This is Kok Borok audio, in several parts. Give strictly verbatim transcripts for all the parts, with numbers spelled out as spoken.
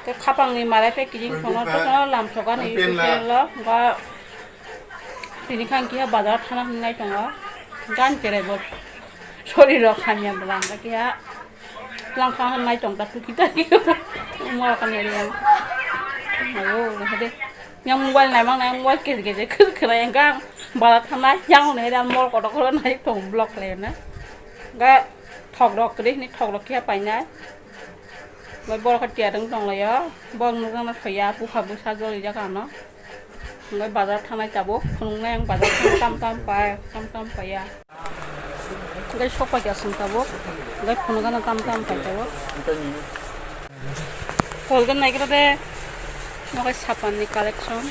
Khe khapangni marai tei kiring phono tei lamsok ani pen la. Tini khang kiha bazar thana hinwi tongo. Gan kerai bo. Sorry rok hamya bwlang kiha. Lang khang nai tong ta tuki ta. Mo kan ya yang. Ayo, hade. Yang mobile nai mang nai mobile ke ke ke ke yang gang. Bazar thana yang ne dan mol kotor kotor nai tong block le na. Ga thok rok kri ni thok rok kiha painai. Bai borok khe tiyar wng tonglaio. Borok nukjaknai thaiya, bupha bwsa jolijak ano. Hwnkhai bazar thangnai tabuk, phunuknai ang bazar thang tam tam pai, tam tam paiya. Hwnkhai sok paikha chwng tabuk, hwnkhai phunukgano tam tam pai tabuk. Colgate naigra de, nokhai sapanni collection.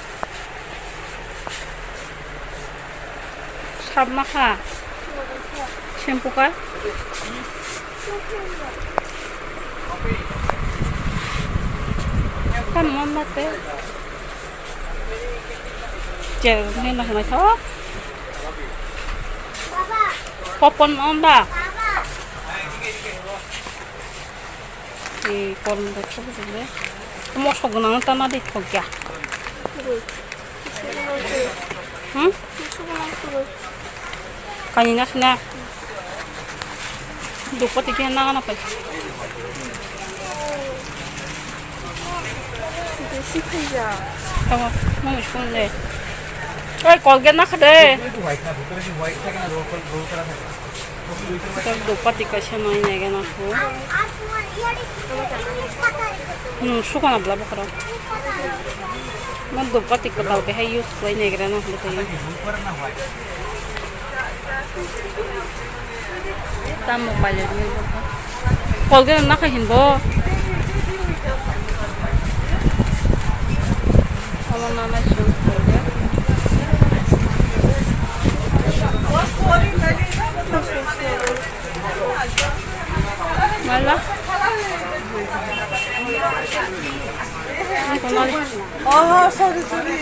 Sap makha. Shampoo ka. Kan mon mate. Cher ni na na tho. Popon on da. Ei, korom da thok jole. Mosok gwnang ta na de thok ya. Hmm? Kani na sina. Dukpati khe na na pai. Besi khaija. Tamo, mui sun de. Oi, Colgate na khade. Tor dopati kaisa nai nai gana ko. Hmm, sukana bla bokaro. Mo dopati kwtal khe hai use khlai nai gra na hwnkhe. Tamo pailai nai bokha. Colgate na kha hinbo. Omo na nai sung Colgate. Mala. Oh, sorry, sorry.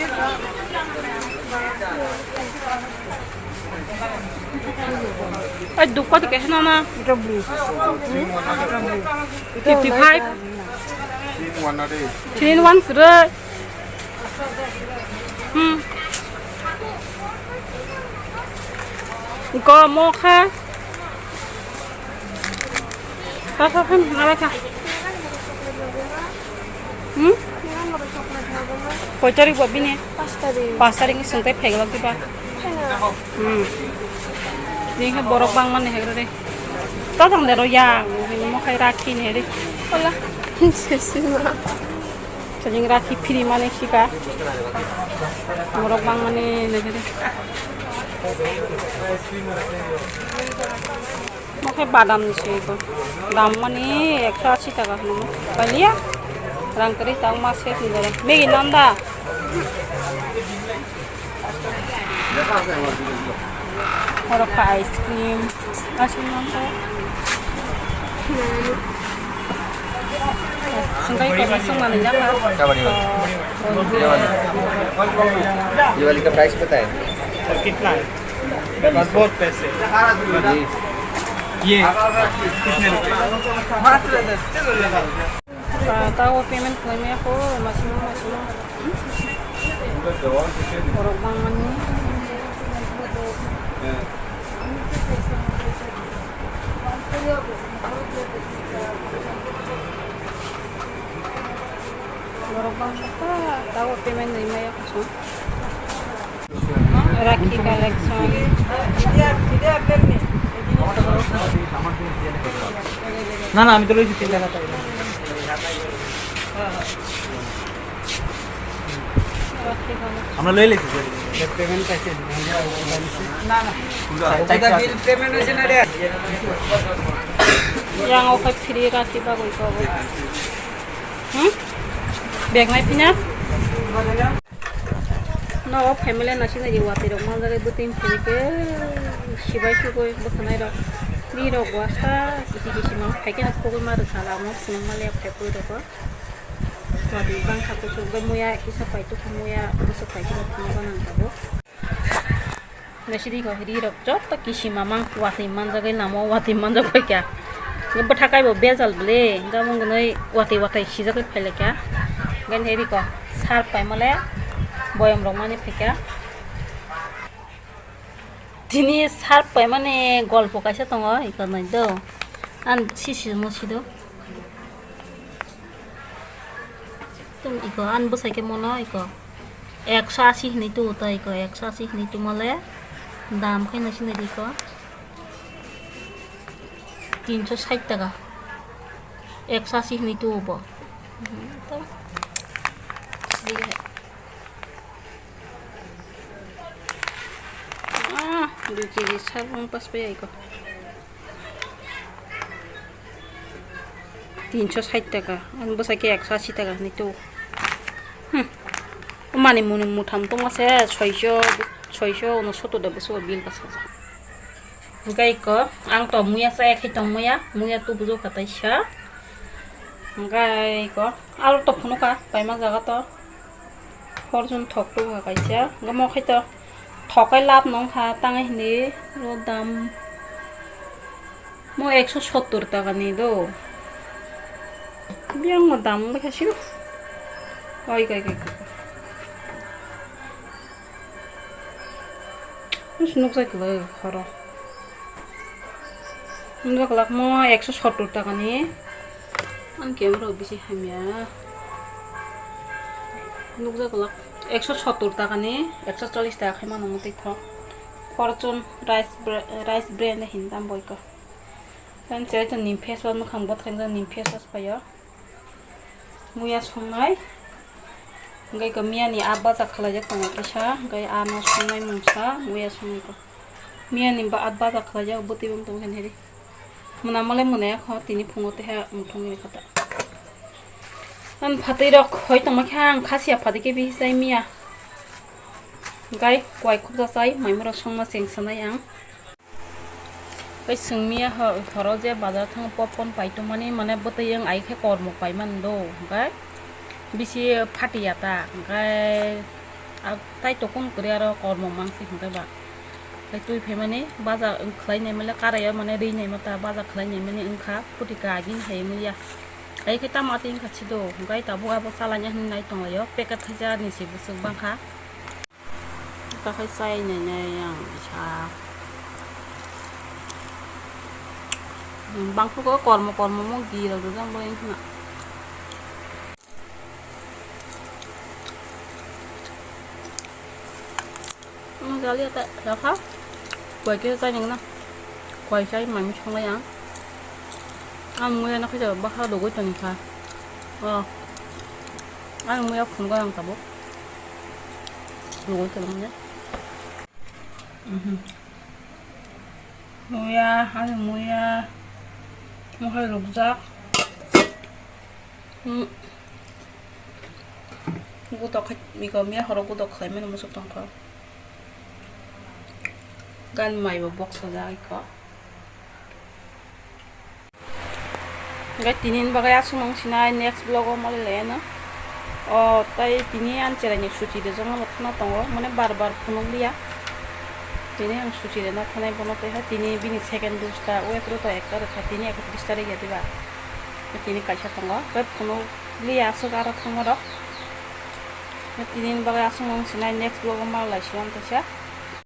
Ai, dukpa to kaisa nana. Ito blue. Ito blue. Ito fifty five. Three in one kwrwi. Hmm. Go mo kha. Kha, kha, kha, nala kha. Hmm? Koi tarik bo bini? Pas tarik. Pas tarik ni sengtai phailok diba? Phaina. Hmm. Ni khe borok bangmani hegrede. Ta thang de ro yang, mo khai rakhi ni hede. Ola. Sesima. Sajing rakhi phiri mani sika. Borok bangmani nagede. Mo khe badam ni se eko. Dam mani ekso asi taka hwnwi. Pailiya? Rang kwrwi tang ma se tong dara. Maggie nanda? Oro kha ice cream. Ice cream nanda? Sengkai kami song mani jaka. Kabaddi ball. Kabaddi ball. ये वाली का प्राइस पता है? और कितना है? बस बहुत पैसे। जी। ये कितने रुपए? Tao payment khlaimaya kho, masimo, masimo. Borok bangmani. Borok bangkha ta, tao payment nai maya kho. Rakhi collection. না, না, আমি তো লইছি তিন টাকা তাই। আমরা লই লেছি, স্যার। পেমেন্ট পাইছেন? না, না। চারটা বিল পেমেন্ট হয়েছে না রে? Yang o khai phiri rakhi bagwi ko. Hmm? Bag nai phina? No, family no sinai di watwi rok manjak bwtwi phiri khe sibai sugui bwkhanai rok. Ni rok wasta kisi kisi mang phaikhe no khogwi ma rwkha lama phunukma le phaikhe rok. Watwi bangkha kuchuk bai muya kisa paitukha muya bwswk phaikhe rok phunukma nang tabuk. Nai sidi ko ri rok joto kisi mamang watwi manjagwi lama o watwi manjak bai kha. Bwtha kaibo bejal bwle, hwnkhe omo wngnai watwi watwi sijagwi phailaikha. Hwnkhe riko sarf paimale boyom rok mani phaikha. Tini sarf paimani golpo kaisa tongo, iko nai do. An sisi mo sido. Tum iko an bwsai khe mono iko ekso asi hinwi tuo ta iko ekso asi hinwi tumale dam khe nai sinai di iko tinso sait taka ekso asi hinwi tuo bo. Ah, dui kg sarung pas pai iko. Tinso sait taka, ang bwsai khe ekso asi taka hinwi tuo. Hmm. Mani muni mutham tongma se soiso, soiso uno soto de bwswk bill bwsajak. Hwnkhe iko, ang to muya chaya khe tong muya, muya tubujo kha taisa. Hwnkhe iko, aro to phunukha, paima jaga to. Fortune thok tubu kha kaisa, hwnkhe mo khai to thok kai lab nong kha, tang hinwi ro dam. Mo ekso sottor taka ni do. Biyang mo dam wngkha siro. Oi, oi, oi, oi. Nukjai kwlai khoro. Nukjai kwlak mo ekso sottor taka ni. Ang camera bisi hamya. Nukjai kwlak ekso sottor taka ni, ekso chollish taka khai mano mo tei thok. Fortune rice bra-, rice brand hin dam boy ko. Ang chere to nim face wash mwkhang bwthai nim face wash paio. Muya songnai. Hwnkhe ko miya ni a baja khwlaijak tongo kisa, hwnkhe ano songnai mungsa muya songnai ko. Miya ni ba, a baja khwlaijak bwtwi bwng tong khe nai ri. Mwnamo le mwnaya kho, tini phungo teha muthungwi kha ta. Ang phatwi rok khoi tongma khe ang khasiya phatwi khe bisi chai miya. Gai kwai khubsa chai, maimurok songma chengsanai ang. Tei chwng miya ho-, horo je bazar thango popcorn pai tongmani, mane bwtwi wng ai khe kormo pai mani do, hwnkhe bisi phatiya ta, hwnkhe a-, tai tokun kwrwi aro kormo mangsi hwnkhe ba. Tei twi phaimani baja wng khlai naimale karaio mane rwi naima ta, baja khlai naimani wngkha, phuti kagini hai wngya. Ai khe tamo twi wngkha chido, hwnkhe tabuk abo chalaina hinwi nai tonglaio, packet thaisa ni se bwswk bangkha. Takhai chai nai nai ang sa. Bangkuk o kormo kormo mo gi rok rijak bo wngkha na. Mo jali ata rakha. Koi khe chai nang na. Koi chai mami songlai ang. Ang muya na khaja bakha dogoi tong kha. Oh. Ang muya phunukha ang tabuk. Nugui tongmani. Mhm. Muya, ani muya. Mohai rukjak. Hmm. Gutok khai, iko miya horo gutok khlaimani musuk tongkha. Gan maibo boksajak iko. Hingke tini ni bagwi aswk nung sinai next vlog o malai lai ano. O tei tini ani cherai ni suchi rijak no thana tongo, mane bar bar phunuk liya. Tini ang suchi rina thanai bono tei hai tini bini second dose ta wait rw to ekta rwkha tini ekatris tarik ya diba. Tini kaisa tongo, tei phunuk liya aswk aro thangma rok. Tini ni bagwi aswk nung sinai next vlog o malai lai siyan teisa.